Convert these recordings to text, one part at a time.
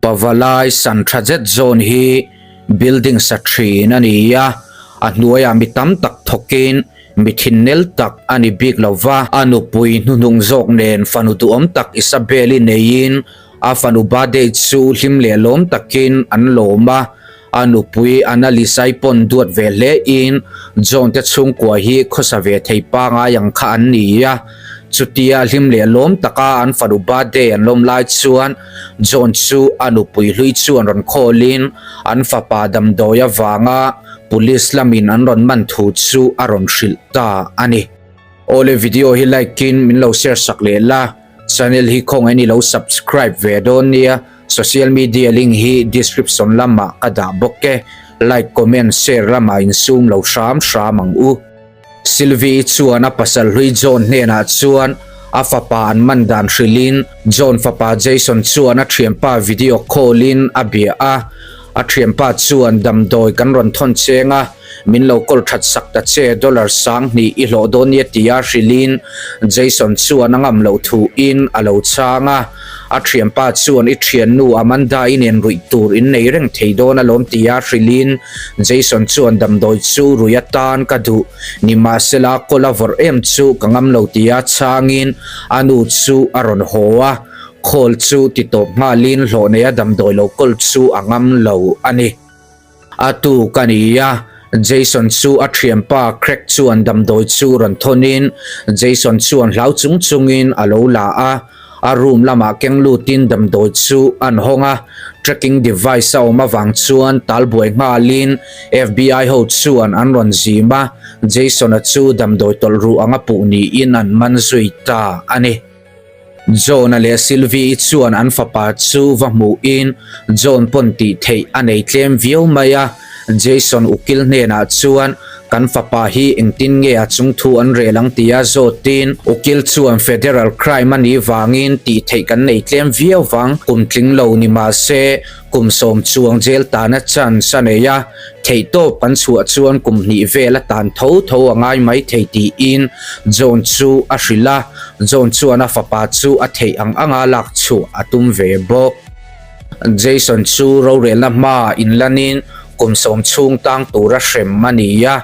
Pavalai san tha zet zawn hi building sa thin a ni a, a hnuaiah mi tam tak thawkin mi thinnel tak a ni bik lo va. A nupui hnuhnung zawk nen fanu duhawm tak Isabel-i neiin a fanu birthday chu hlim leh lawm takin an lawm a. A nupui Annalisa-i pawn duat ve hle in John te chhungkua hi khawsa ve thei pangai ang kha an ni a. Chutia hlim leh lawm taka an fanu birthday an lawm lai chuan John chu a nupui hlui chuan rawn call in an fapa damdawi avanga police lamin an rawn man thu chu a rawn hrilh ta a ni. Awle video hi like in min lo share sak leh la. Channel hi khawngaih ni lo subscribe ve dawn nia, social media link hi description lamah ka dah bawk e, like comment share lamah insum lo hram hram ang u. Sylvie i chuan a pasal hlui John hnenah chuan a fapa an man dan hrilhin John fapa Jason chuan a thianpa video call in a bia a, a thianpa chuan damdawi kan rawn thawn cheng a, Min lo kawl that sak ta che, dollar 2000 i hlawh dawn nia tia hrilhin Jason chuan a ngam loh thuin a lo chhang a. A thianpa chuan i thiannu Amanda i nen ruih tur in nei reng thei dawn alawm tia hrilhin Jason chuan damdawi chu rui atan ka duh, nimahsela kawl a vawrh em chu ka ngam lo tia chhangin a nu chu a rawn haw a. Call chu ti tawp nghalin hlawh neia damdawi lo kawl chu a ngam lo a ni. A tuk a ni a, Jason chu a thianpa Craig chuan damdawi chu rawn thawnin Jason chuan hlau chung chungin a lo la a, a room lamah keng lutin damdawi chu an hawng a, tracking device a awm avang chuan tal buai nghalin FBI ho chuan an rawn zim a, Jason-a chu damdawi tawlh ruh anga puh niin an man zui ta a ni. John-a leh Sylvie-i chuan an fapa chu va hmuhin John pawn tih theih a nei tlem viau mai a. Jason ukil hnenah chuan kan fapa hi engtin nge a chung thu an rel ang tia zawtin ukil chuan federal crime a nih vangin tih theih kan nei tlem viau vang, kum tling lo ni mahse Kum sawm chuang jail tana chance a nei a, theihtawp kan chhuah chuan kum hnih vel a tan tho tho a ngai mai thei tiin John chu a hrilh a, John chuan a fapa chu a theih ang anga lak chhuah a tum ve bawk. Jason chu rorelna hmaah inlanin kum sawm chhung tang tura hrem a ni a,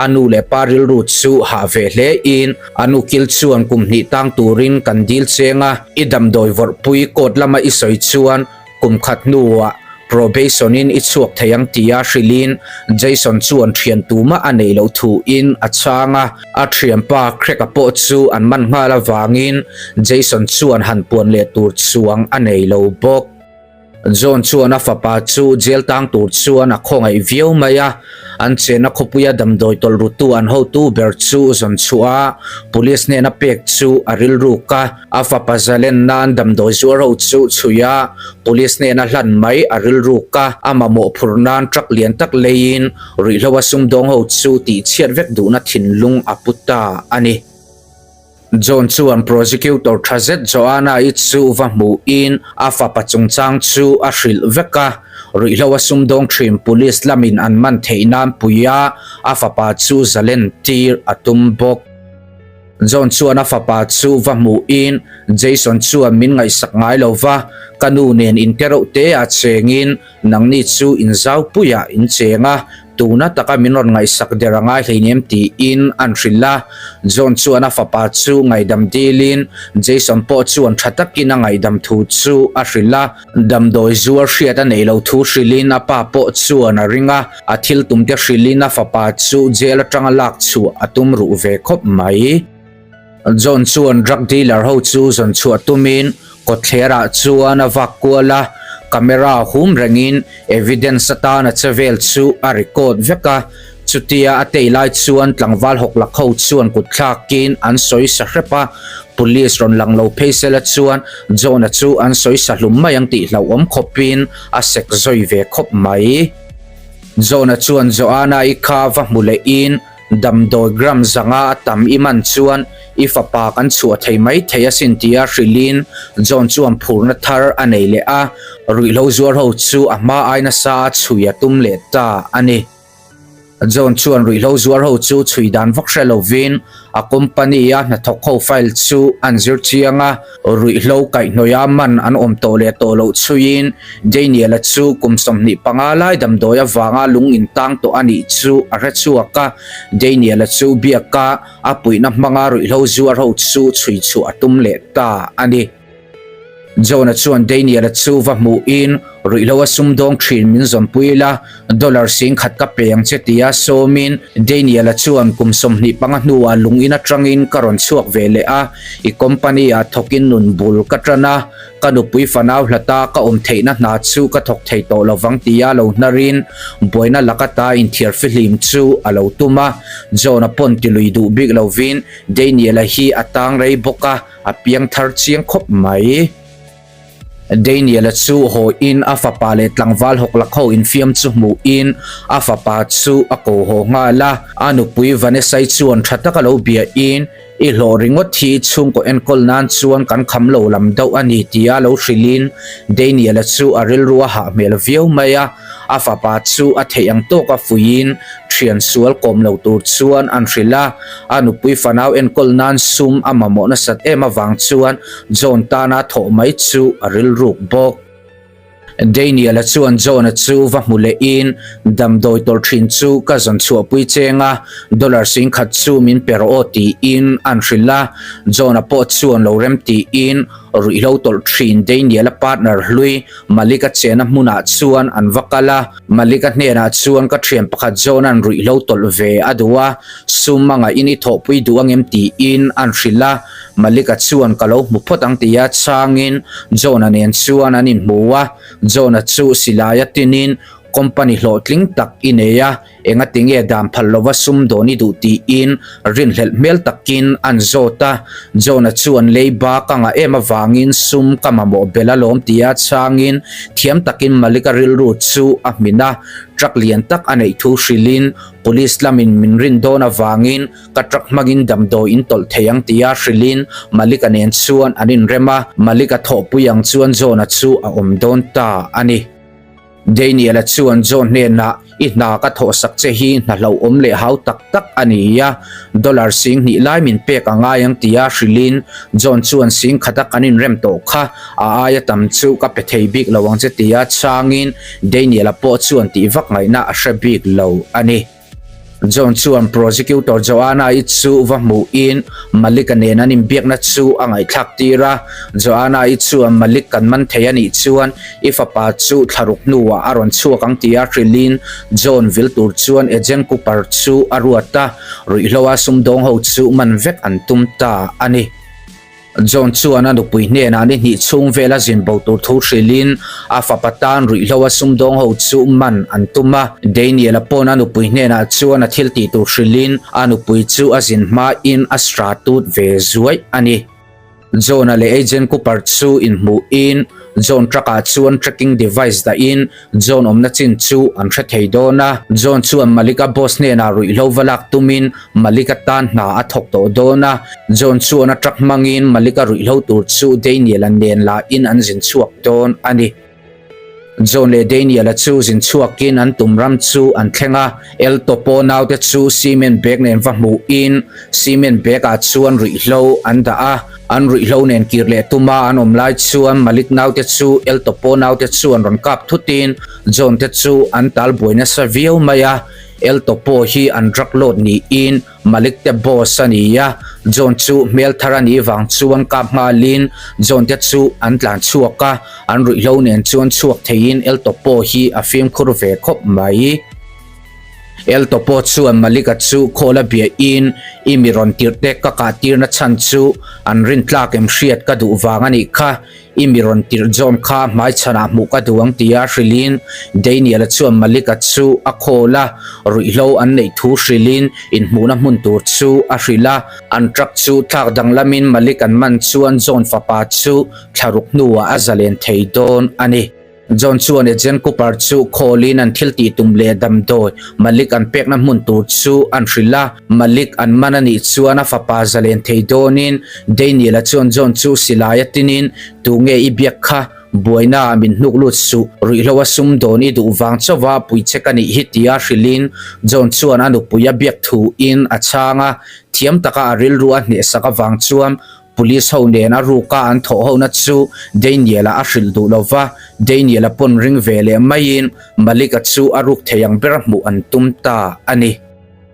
a nu leh pa rilru chu hah ve hle in a nu kil chuan kum hnih tang turin kan dil cheng a, i damdawi vawrhpui court lama i sawi chuan Kum khat hnuah probation in i chhuak thei ang tia hrilhin Jason chuan thian tumah a neih loh thuin a chhang a. A thianpa Craig-a pawh chu an man nghal avangin Jason chuan han puan leh tur chuang a nei lo bawk. John chuan a fapa chu jail tang tur chuan a khawngaih viau mai a. An chenna khawpuia damdawi tawlh rutu an hotu ber chu zawn chhuah a, police hnena pek chu a rilruk a. A fapa zalen nan damdawi zuar ho chu chhui a, police hnena hlan mai a rilruk a. A mamawh phur nan truck lian tak leiin ruihhlo a sumdawng ho chu tihchhiat vek duhna thinlung a pu ta a ni. John chuan prosecutor tha zet Joanna-i chu va hmuhin a fapa chungchang chu a hrilh vek a, ruihhlo a sumdawng thin police lamin an man theih nan pui a, a fapa chu zalen tir a tum bawk. John chuan a fapa chu va hmuhin Jason chuan min ngaihsak ngai lo va, ka nu nen intereuh te a chengin Nangni chu in zaupuiah in cheng a, tuna taka min rawn ngaihsak der a ngai hleinem tiin an hrilh a. John chuan a fapa chu ngaihdam dilin Jason pawh chuan tha takin a ngaihdam thu chu a hrilh a. Damdawi zuar hriat a neih loh thu hrilhin a pa pawh chuan a ring a, a thil tumte hrilhin a fapa chu jail atanga lak chhuah a tum ruh ve khawp mai. John chuan drug dealer ho chu zawn chhuah tumin kawtthlerah chuan a vak kual a, camera hum rengin evidence atana che vel chu a record vek a. Chutia a tei lai chuan tlangval hawk lak ho chuan kut thlakin an sawi sa hrep a, police rawn lang lo phei sela chuan John-a chu an sawi sa hlum mai ang tih hlauhawm khawpin a sek zawi ve khawp mai. John-a chuan Joanna-i kha va hmu lehin, Damdawi gram zanga a tam i man chuan i fapa kan chhuah thei mai thei asin tia hrilhin John chuan phurna thar a nei leh a, ruihhlo zuar ho chu a hma ai nasa a chhui a tum leh ta a ni. John chuan ruihhlo zuar ho chu chhui dan vak hre lovin a company a hnathawk ho file chu an zir chiang a, ruihhlo kaihhnawih a man an awm tawh leh tawh loh chhuiin Daniel-a chu kum 25 lai damdawi avanga lung intang tawh a nih chu a hre chhuak a, Daniel-a chu biaka a puihna hmanga ruihhlo zuar ho chu chhui chhuah a tum leh ta a ni. Jonah chuan Daniel-a chu va hmuhin, Ruihhlo a sumdawng thin min zawnpui la, dollar 10,000 ka pe ang che tia sawmin Daniel-a chuan kum 25 hnuah lung in atangin ka rawn chhuak ve leh a, i company-ah thawkin nun bul ka tan a, ka nupui fanau hlata ka awm theihna hna chu ka thawk thei tawh lovang tia lo hnarin buaina laka ta inthiar fihlim chu a lo tum a, Jonah pawn tilui duh bik lovin Daniel-a hi a tang rei bawk a. A piang thar chiang khawp mai. Daniel-a chu haw in a fapa leh tlangval hawklak ho infiam chu hmuh in a fapa chu a ko haw nghal a. A nupui Vanessa-i chuan tha taka lo bia in, I hlawh ringawt hi chhungkaw enkawl nan chuan kan kham lo lam deuh a ni tia lo hrilh in Daniel-a chu a rilru a hah hmel viau mai a. A fapa chu a theih ang tawka fuiin thian sual kawm lo tur chuan an hrilh a, a nupui fanau enkawl nan sum a mamawh nasat em avang chuan John tana thawh mai chu a rilruk bawk. Daniel-a chuan John-a chu va hmu lehin, Damdawi tawlh thin chu ka zawn chhuahpui cheng a, dollar 10,000 chu min pe rawh aw tiin an hrilh a, John-a pawh chuan lo rem tiin ruihhlo tawlh thin Daniel-a partner hlui Malik-a chena hmunah chuan an va kal a, Malik-a hnenah chuan ka thian pakhat John-a'n ruihhlo tawlh ve a duh a, sum a ngahin i thawhpui duh angem tiin an hrilh a, Malik-a chuan ka lo hmu phawt ang tia chhangin John-a nen chuan an inhmu a, John-a chu silai a tinin company hlawhtling tak i nei a, Engati nge dan phal lova sum dawn i duh tiin rinhlelh hmel takin an zawt a. John-a chuan leiba ka ngah em avangin sum ka mamawh belh alawm tia chhangin thiam takin Malik-a rilru chu a hmin a. Truck lian tak a neih thu hrilhin Police lamin min rin dawn avangin ka truck hmangin damdawi in tawlh thei ang tia hrilhin Malik-a nen chuan an inrem a. Malik-a thawhpui ang chuan John-a chu a awm dawn ta a ni. Daniel-a chuan John hnenah, I hna ka thawhsak che hi hna hlauhawm leh hau tak tak a ni a, dollar 20,000 lai min pek a ngai ang tia hrilhin John chuan 10,000 a kan inrem tawh kha, a aia tam chu ka pe thei bik lo ang che tia chhangin Daniel-a pawh chuan tih vak ngaihna a hre bik lo a ni. John chuan Prosecutor Joanna-i chu va hmuhin Malik-a nen an inbiakna chu a ngaihthlak tir a. Joanna-i chuan Malik kan man thei a nih chuan i fapa chu thlaruk hnuah a rawn chhuak ang tia hrilhin John vil tur chuan Agent Cooper chu a ruat a, ruihhloa sumdawng ho chu man vek an tum ta a ni. John chuan a nupui hnenah ni hnih chhung vela zin bo tur thu hrilhin a fapa tan ruihhlo a sumdawng ho chu man an tum a. Daniel-a pawn a nupui hnenah chuan a thil tih tur hrilhin a nupui chu a zin hmain a sra tut ve zuaih a ni. John-a leh Agent Cooper chu inhmuhin John truck-ah chuan tracking device dahin John awmna chin chu an hre thei dawn a, John chuan Malik-a boss hnenah ruihhlo va lak tumin Malik-a tan hna a thawk tawh dawn a, John chuan a truck hmangin Malik-a ruihhlo tur chu Daniel-a nen lahin an zin chhuak dawn a ni. John leh Daniel-a chu zin chhuakin an tum ram chu an thleng a, El Topo naute chu cement bag nen va hmuhin cement bag-ah chuan ruihhlo an dah a. An ruihhlo nen kir leh tuma an awm lai chuan Malik naute chu El Topo naute chuan rawn kap thutin John te chu an tal buai nasa viau mai a. El Topo hi an drug lord niin Malik te boss a ni a, John chu hmel thar a nih vang chuan kap nghalin John te chu an tlan chhuak a, an ruihhlo nen chuan chhuak theiin El Topo hi a fimkhur ve khawp mai. El Topo chuan Malik-a chu khawl a biahin, I mi rawn tirh te ka kah tirna chhan chu an rin tlak em hriat ka duh vang a nih kha. I mi rawn tirh John kha hmaichhanah hmuh ka duh ang tia hrilhin Daniel-a chuan Malik-a chu a khawl a, ruihhlo an neih thu hrilhin inhmuhna hmun tur chu a hrilh a. An truck chu thlak danglamin Malik an man chuan John fapa chu thlaruk hnuah a zalen thei dawn a ni. John chuan Agent Cooper chu khawlin an thil tih tum leh damdawi Malik an pekna hmun tur chu an hrilh a. Malik an man a nih chuan a fapa zalen thei dawnin Daniel-a chuan John chu silai a tinin, Tu nge i biak kha? Buaina ah min hnuk lut suh, ruihhlo a sum dawn i duh vang chauha pui che ka nih hi tia hrilhin John chuan a nupui a biak thu in a chhang a, thiam taka a rilru a hnehsak avang chuan Police ho nen a ruka an thawh hona chu Daniel-a a hrilh duh lo va, Daniel-a pawn ring ve leh maiin Malik-a chu a ruk thei ang ber hmuh an tum ta a ni.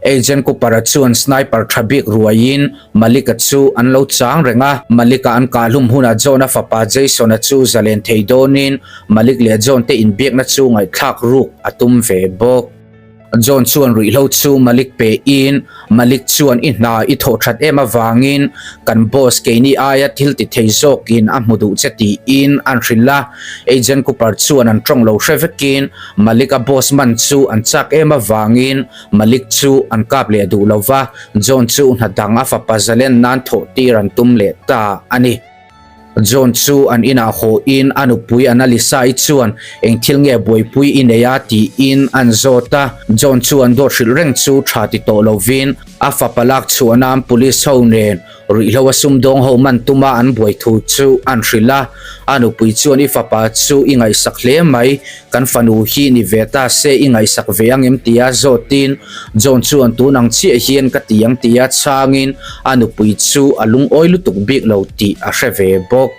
Agent Cooper-a chuan sniper tha bik ruaiin Malik-a chu an lo chang reng a, Malik-a an kahhlum hunah John-a fapa Jason-a chu zalen thei dawnin Malik leh John te inbiakna chu ngaihthlak ruk a tum ve bawk. John chuan ruihhlo chu Malik pe in, Malik chuan i hna i thawh that em avangin kan boss keini aia thil ti thei zawkin a hmu duh che tiin an hrilh a. Agent Cooper chuan an tawng lo hre vekin Malik a boss man chu an chak em avangin Malik chu an kap leh duh lo va, John chu hna dang a fapa zalen nan thawh tir an tum leh ta a ni. John chu an inah haw in a nupui Annalisa-i chuan eng thil nge buaipui i nei a tiin an zawt a. John chuan dawt hrilh reng chu tha ti tawh lovin a fapa lak chhuah nan police ho nen ruihhlo a sumdawng ho man tuma an buai thu chu an hrilh a. A nupui chuan i fapa chu i ngaihsak hle mai, kan fanu hi ni ve ta se i ngaihsak ve ang em tia zawtin John chuan tun ang chiah hian ka ti ang tia chhangin a nupui chu a lungawi lutuk bik lo tih a hre ve bawk.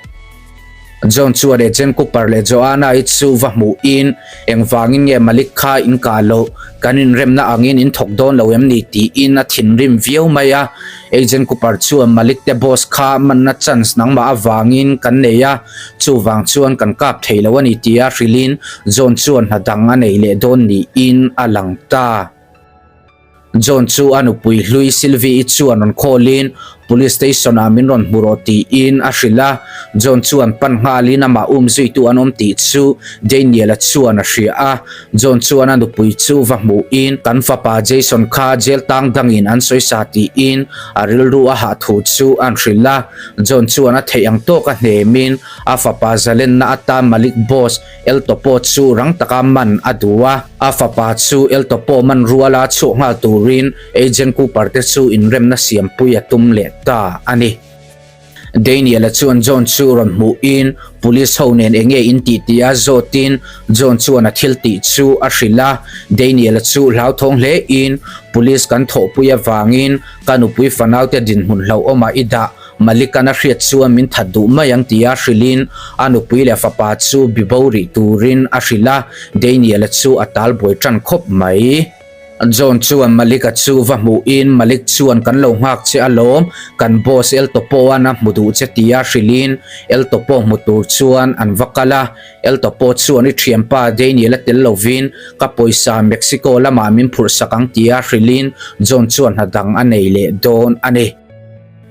John chuan Agent Cooper leh Joanna-i chu va hmuhin engvangin nge Malik kha in kah loh, kan inremna angin in thawk dawn lo em ni tiin a thinrim viau mai a. Agent Cooper chuan Malik te boss kha manna chance nangmah avangin kan nei a, chuvang chuan kan kap thei lo a ni tia hrilhin John chuan hna dang a nei leh dawn niin a lang ta. John chu a nupui hlui Sylvie-i chuan rawn call-in Police Station-ah min rawn hmu rawh tiin a hrilh a. John chuan pan nghalin amah um zuitu an awm tih chu Daniel-a chuan a hria a. John chuan a nupui chu va hmuhin kan fapa Jason kha jail tang dangin an sawisa tiin a rilru a hah thu chu an hrilh a. John chuan a theih ang tawka hnemin a fapa zalenna atan Malik Boss El Topo chu rang taka man a duh a, a fapa chu El Topo man ruala chhuah nghal turin Agent Cooper te chu inremna siampui a tum leh ta a ni. Daniel-a chuan John chu rawn hmuhin Police ho nen enge in tih tih a zawtin John chuan a thil tih chu a hrilh a, Daniel-a chu hlauthawng hlein Police kan thawhpui avangin ka nupui fanaute dinhmun hlauhawmah i dah Malika'n a hriat chuan min that duh mai ang tia hrilhin a nupui leh fapa chu bibo rih turin a hrilh a, Daniel-a chu a tal buai tan khawp mai. John chuan Malika chu va hmuhin Malik chuan kan lo nghak che alawm, kan boss El Topo-a'n a hmu duh che tia hrilhin El Topo hmu tur chuan an va kal a. El Topo chuan i thianpa Daniel-a tel lovin ka pawisa Mexico lamah min phurhsak ang tia hrilhin John chuan hna dang a nei leh dawn a ni.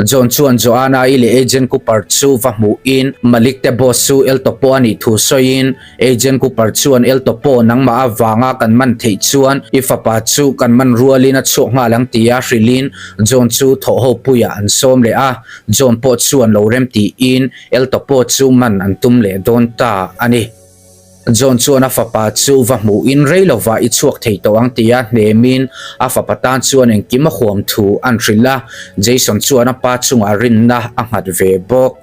John chuan Joanna-i leh Agent Cooper chu va hmuhin Malik te boss chu El Topo a nih thu sawiin Agent Cooper chuan El Topo nangmah avanga kan man theih chuan i fapa chu kan man rualin a chhuak nghal ang tia hrilhin John chu thawhho puiah an sawm leh a, John pawh chuan lo rem tiin El Topo chu man an tum leh dawn ta a ni. John chuan a fapa chu va hmuhin rei lovah i chhuak thei tawh ang tia hnemin a fapa tan chuan engkim a huam thu an hrilh a, Jason chuan a pa chungah rinna a nghat ve bawk.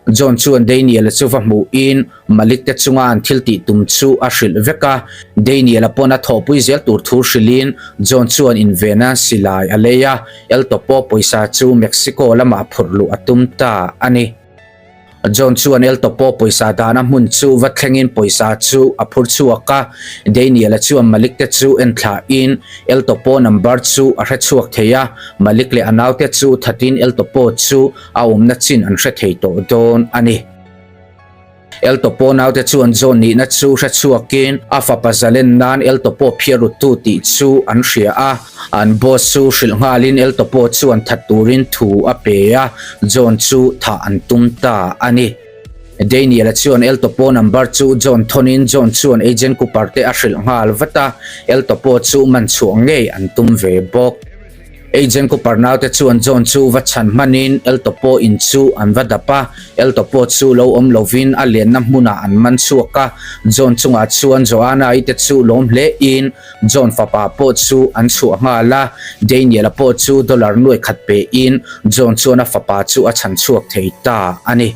John chuan Daniel-a chu va hmuhin Malik te chunga an thil tih tum chu a hrilh vek a, Daniel-a pawn a thawhpui zel tur thu hrilhin John chuan inven a silai a lei a, El Topo pawisa chu Mexico lamah phurh luh a tum ta a ni. John chuan El Topo pawisa dahna hmun chu va thlengin pawisa chu a phur chhuak a, Daniel-a chuan Malik te chu en thlahin El Topo number chu a hre chhuak thei a, Malik leh a naute chu thatin El Topo chu a awmna chin an hre thei tawh dawn a ni. El Topo naute chuan John nihna chu hre chhuakin a fapa zalen nan El Topo phiar ruttu tih chu an hria a. An boss chu hrilh nghalin El Topo chuan that turin thu a pe a, John chu thah an tum ta a ni. Daniel-a chuan El Topo number chu John thawnin John chuan Agent Cooper te a hrilh nghal vat a, El Topo chu man chhuah ngei an tum ve bawk. Agent Cooper naute chuan John chu va chhan hmanin El Topo in chu an va dap a, El Topo chu lo awm lovin a lenna hmunah an man chhuak a, John chungah chuan Joanna-i te chu lawm hlein John fapa pawh chu an chhuah nghal a, Daniel-a pawh chu dollar nuai khat pein John chuan a fapa chu a chhan chhuak thei ta a ni.